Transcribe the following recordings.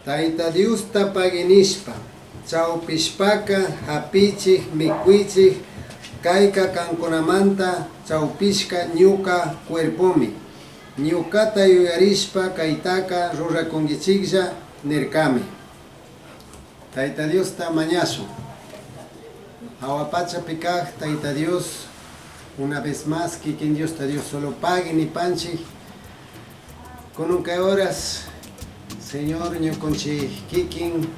Taita Diosta pagui nishpa, chaupishpaca, Japichij, micuichij, caica cancunamanta chaupishca ñuca cuerpomi. Ñucata yuyarishpa caitaca ruracunguichijlla nircami. Taita Diosta mañashun. Jahua pachapi caj Taita Dios, una vez más kikin Diosta Dios solo pagui nipanchij. Kunan kay horas, Señor, ñucunchij kikin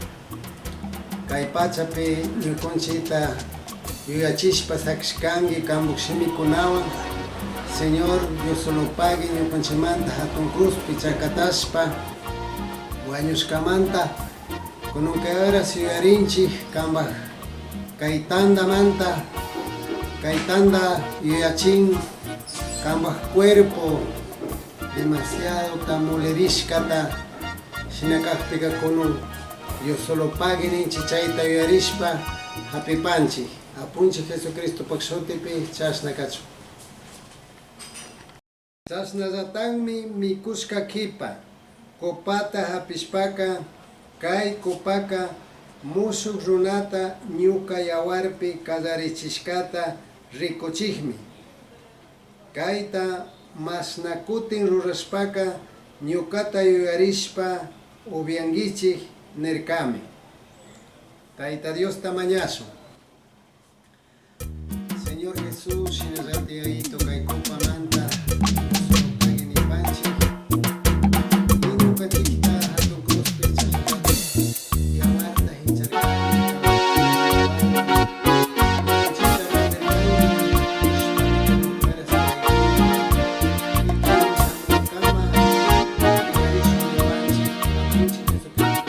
kay pachapi ñucunchita yuyachishpa saquishcangui cambuj shimicunahuan. Señor, Dios solo pagui ñucunchimanta jatun cruzpi chacatashpa huañushcamanta kunan kay horas yuyarinchij cambaj kay tandamanta, kay tanda yuyachin cambaj cuerpo demasiadota mulerishcata shina cajpica kunan Dios solo pagui ninchik chayta yuyarishpa hapipanchik. Apunchik Jesucristopak shutipi chashna kachun. Chashnallatajmi micushca quipa, copata japishpaca, Cai copaca mushuj runata ñuca yahuarpi callarichishcata ricuchijmi. Caita mashna cutin rurashpaca ñucata yuyarishpa ubyanguichij nircami. Taita Diosta mañashun. Señor Jesús, shinallataj Yayito kay copamanta solo pagui nipanchik. Ñucanchikta jatun cruzpi chashnallataj yahuarta jicharcangui, ñucanchikta randircangui, nishpami kunan kay shamunkama yuyarishun nipanchik Apunchik Jesucristo.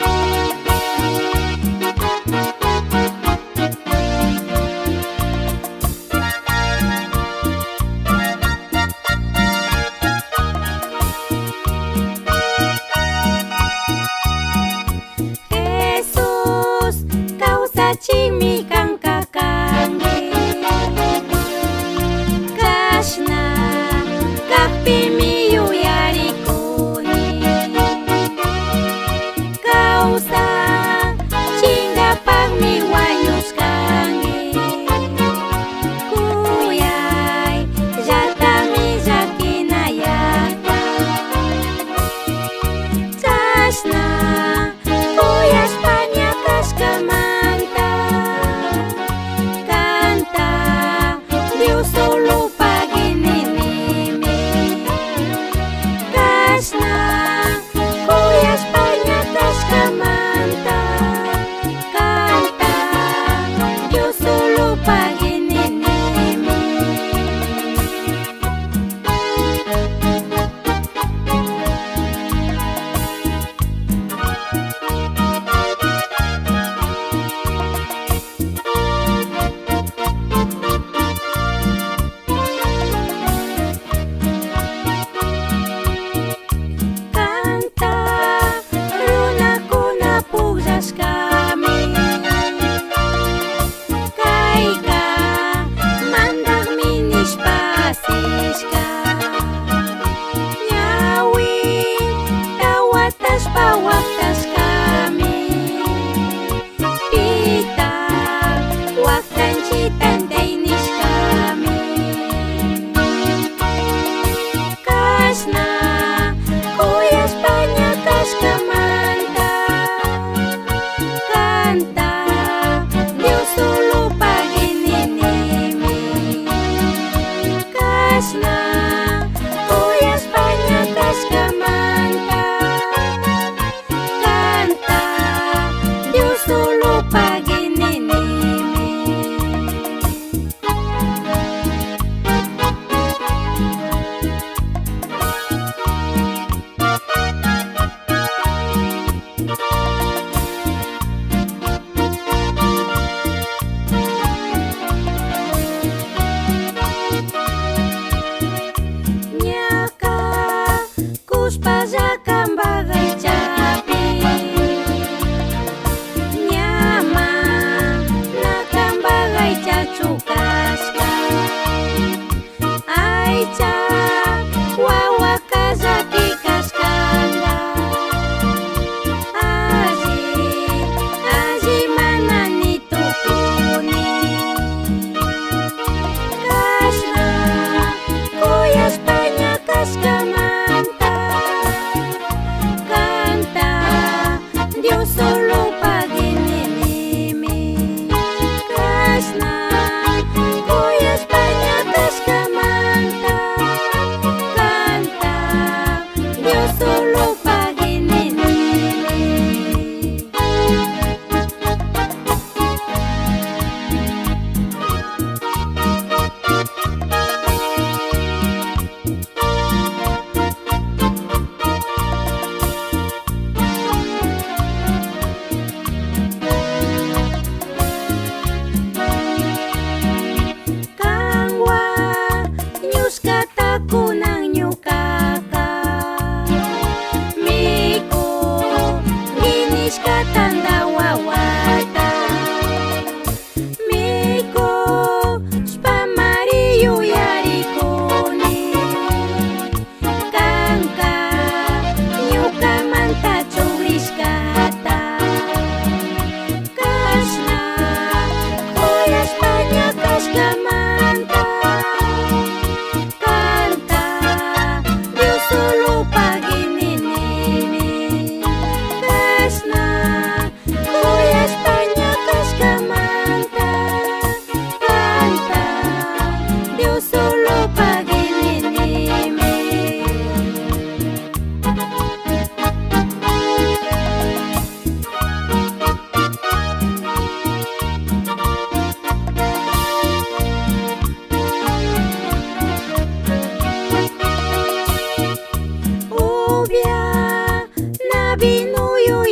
Vinoyu.